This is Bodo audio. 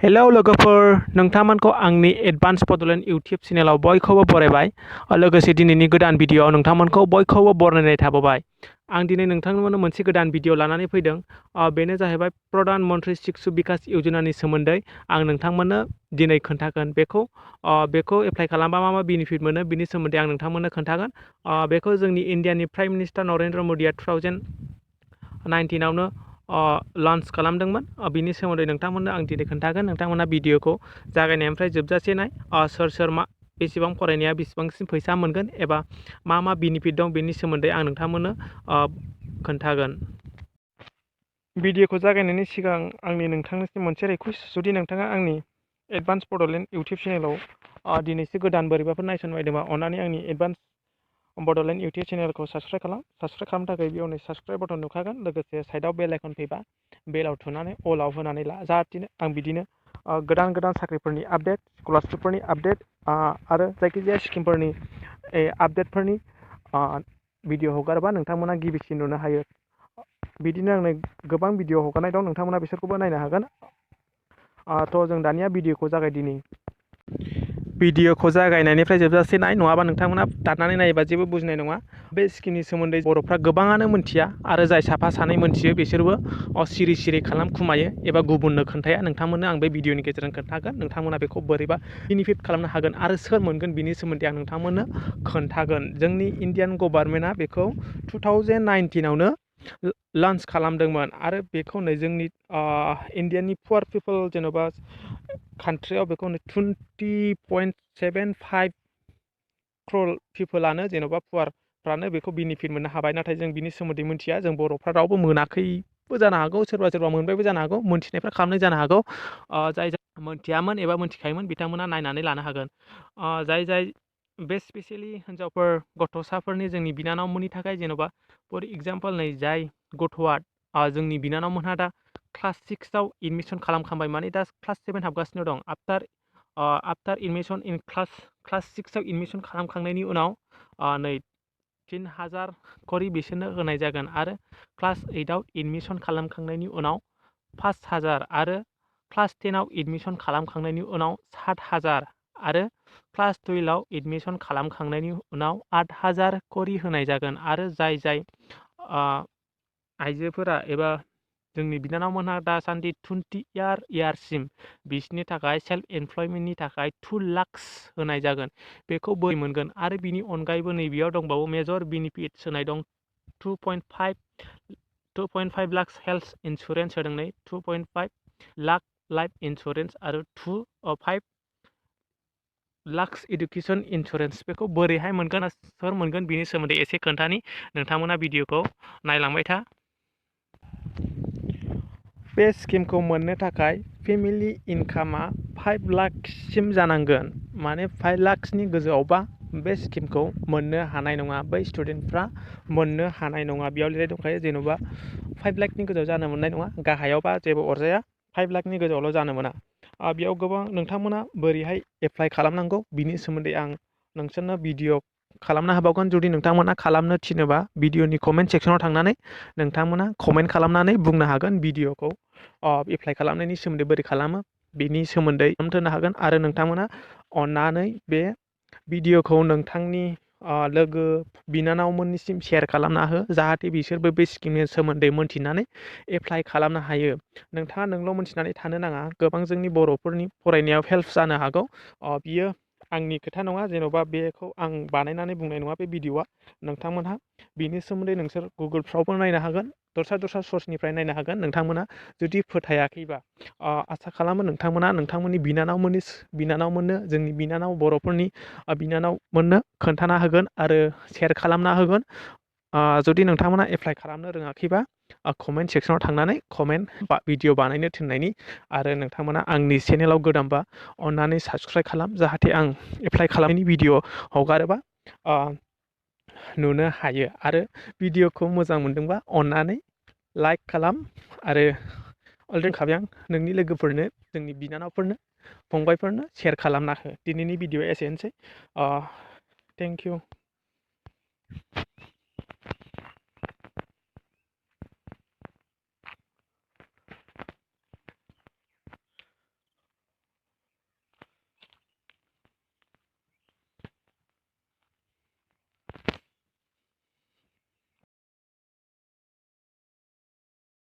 हेलौ लोगोफोर, नोंथांमोनखौ आंनि एडभान्स बड'लेण्ड इउटिउब चेनेलाव बयखौबो बरायबाय। लोगोसे दिनैनि गोदान भिडिअ'आव नोंथांमोनखौ बयखौबो बरायनाय थाबावबाय। आं दिनै नोंथांमोननो मोनसे गोदान भिडिअ' लानानै फैदों। बेनो जाहैबाय प्रधान मन्त्रि शिशु बिकास योजनानि सोमोन्दै आं नोंथांमोननो दिनै खोन्थागोन। बेखौ एप्लाइ खालामबा मा मा बेनिफिट मोनो बिनि सोमोन्दै आं नोंथांमोननो खोन्थागोन। बेखौ जोंनि इण्डियानि प्राइम मिनिस्टार नरेन्द्र मदिया 2019आवनो लन्च खालामदोंमोन। बिनि सोमोन्दै नोंथांमोननो आं दिनै खोन्थागोन। नोंथांमोना भिडिअखौ जागायनायनिफ्राय जोबजासे नाय। सोर बेसेबां फरायनाया बेसेबांसिम फैसा मोनगोन एबा मा बेनिफिट दं बेनि सोमोन्दै आं नोंथांमोननो खोन्थागोन। भिडिअखौ जागायनायनि सिगां आंनि नोंथांनिसिम मोनसे रिकुवेस्ट, जुदि नोंथाङा आंनि एडभान्स बड'लेण्ड इउटिउब चेनेलाव दिनैसो गोदान बोरैबाफोर नायसनबायदोंबा अन्नानै आंनि एडभान्स बड'लेण्ड इउटिउब चेनेलखौ साबस्क्राइब खालाम। साबस्क्राइब खालामनो थाखाय बेयाव नै साबस्क्राइब बटन नुखागोन। लोगोसे साइडआव बेल आइकन फैबा बेलाव थुनानै अलाव होनानै ला, जाहाथे आं बिदिनो गोदान साख्रिफोरनि आपडेट, स्कलारशिपफोरनि आपडेट आरो जायखिजाया स्किमफोरनि आपडेटफोरनि भिडिअ हगारोबा नोंथांमोना गिबिसिन नुनो हायो। बिदिनो आंनो गोबां भिडिअ हगारनाय दं, नोंथांमोना बिसोरखौबो नायनो हागोन। थ' जों दानिया भिडिअखौ जागायदिनि। भिडिअखौ जागायनायनिफ्राय जोबजासे नाय, नङाबा नोंथांमोना दाननानै नायोबा जेबो बुजिनाय नङा। बे स्किमनि सोमोन्दै बर'फ्रा गोबाङानो मोनथिया, आरो जाय साफा सानै मोनथियो बिसोरबो सिरि खालामखुमायो एबा गुबुननो खोन्थाया। नोंथांमोननो आं बे भिडिअनि गेजेरजों खोन्थागोन। नोंथांमोना बेखौ बोरैबा बेनिफिट खालामनो हागोन आरो सोर मोनगोन बिनि सोमोन्दै आं नोंथांमोननो खोन्थागोन। जोंनि इण्डियान गभर्नमेन्टआ बेखौ 2019आवनो लन्च खालामदोंमोन, आरो बेखौ नै जोंनि इण्डियानि पुवार पिपल, जेन'बा कान्ट्रियाव बेखौ 20.75 क्र'र पिपलानो, जेन'बा पुवारफ्रानो बेखौ बेनिफिट मोननो हाबाय। नाथाय जों बिनि सोमोन्दै मिथिया। जों बर'फ्रा रावबो मोनाखैबो जानो हागौ, सोरबा मोनबायबो जानो हागौ, मोनथिनायफ्रा खालामनाय जानो हागौ। जाय मोनथियामोन एबा मोनथिखायोमोन बिथांमोना नायनानै लानो हागोन। जाय बे स्पेसियेलि हिन्जावफोर, गथ'साफोरनि, जोंनि बिनानावमोननि थाखाय, जेन'बा फर एग्जाम्पल नै जाय गथ'आ जोंनि बिनानावमोनहा दा क्लास 6आव एडमिसन खालामखांबाय, माने दा क्लास 7 हाबगासिनो दं। आफ्टार एडमिसन इन क्लास 6आव एडमिसन खालामखांनायनि उनाव नै 3000 करि बिसोरनो होनाय जागोन, आरो क्लास 8आव एडमिसन खालामखांनायनि उनाव 5000, आरो क्लास 10आव एडमिसन खालामखांनायनि उनाव 7000, आरो क्लास 12आव एडमिसन खालामखांनायनि उनाव 8000 करि होनाय जागोन। आरो जाय आइजोफोरा एबा जोंनि बिनानावमोनहा दासान्दि 20 इयारसिम बिसोरनि थाखाय सेल्फ एमप्लयमेन्टनि थाखाय 2 लाख होनाय जागोन। बेखौ बोरै मोनगोन? आरो बिनि अनगायैबो नैबेयाव दंबावो मेजर बेनिफिट्स होनाय दं। 2.5 लाख हेल्थ इन्सुरेन्स होदों, नै 2.5 लाख लाइफ इन्सुरेन्स, आरो 5 लाख इडुकेसन इन्सुरेन्स। बेखौ बोरैहाय मोनगोन, सोर मोनगोन बिनि सोमोन्दै एसे खोन्थानि। नोंथांमोना भिडिअखौ नायलांबाय था। बे स्किमखौ मोननो थाखाय फेमिलि इनकामा 5 लाखसिम जानांगोन। माने 5 लाखनि गोजौआवबा बे स्किमखौ मोननो हानाय नङा, बै स्टुडेन्टफ्रा मोननो हानाय नङा। बेयाव लिरनाय दंखायो, जेन'बा 5 लाखनि गोजौआव जानो मोननाय नङा। गाहायावबा जेबो अरजाया, 5 लाखनि गोजौआवल' जानो मोना। बेयाव गोबां नोंथांमोना बोरैहाय एप्लाइ खालामनांगौ बिनि सोमोन्दै आं नोंसोरनो भिडिअ खालामना होबावगोन। जुदि नोंथांमोना खालामनो थिनोबा भिडिअनि कमेन्ट सेक्सनाव थांनानै नोंथांमोना कमेन्ट खालामनानै बुंनो हागोन भिडिअखौ एप्लाइ खालामनायनि सोमोन्दै बोरै खालामो बिनि सोमोन्दै खालामनो हागोन। आरो नोंथांमोना अन्नानै बे भिडिअखौ नोंथांनि लोगो बिनानावमोननिसिम शेयार खालामना हो, जाहाथे बिसोरबो बे स्किमनि सोमोन्दै मोनथिनानै एप्लाइ खालामनो हायो। नोंथाङा नोंल' मोनथिनानै थानो नाङा, गोबां जोंनि बर'फोरनि फरायनायाव हेल्प जानो हागौ। बियो आंनि खोथा नङा, जेन'बा बेखौ आं बानायनानै बुंनाय नङा बे भिडिअआ। नोंथांमोनहा बिनि सोमोन्दै नोंसोर गुगोलफ्रावबो नायनो हागोन, दस्रा सर्सनिफ्राय नायनो हागोन। नोंथांमोना जुदि फोथायाखैबा आसा खालामो नोंथांमोना नोंथांमोननि बिनानावमोननो, जोंनि बिनानाव बर'फोरनि बिनानावमोननो खोन्थाना होगोन आरो शेयार खालामना होगोन। जुदि नोंथांमोना एप्लाइ खालामनो रोङाखैबा कमेन्ट सेक्सनाव थांनानै भिडिअ बानायनो थिननायनि। आरो नोंथांमोना आंनि चेनेलाव गोदानबा अन्नानै साबस्क्राइब खालाम, जाहाथे आं एप्लाइ खालामनायनि भिडिअ हगारोबा नुनो हायो। आरो भिडिअखौ मोजां मोनदोंबा अन्नानै लाइक खालाम, आरो अलरेडि खाबाय आं, नोंनि लोगोफोरनो, जोंनि बिनानावफोरनो, फंबायफोरनो शेयार खालामना हो। दिनैनि भिडिअआ एसेनोसै। Thank you.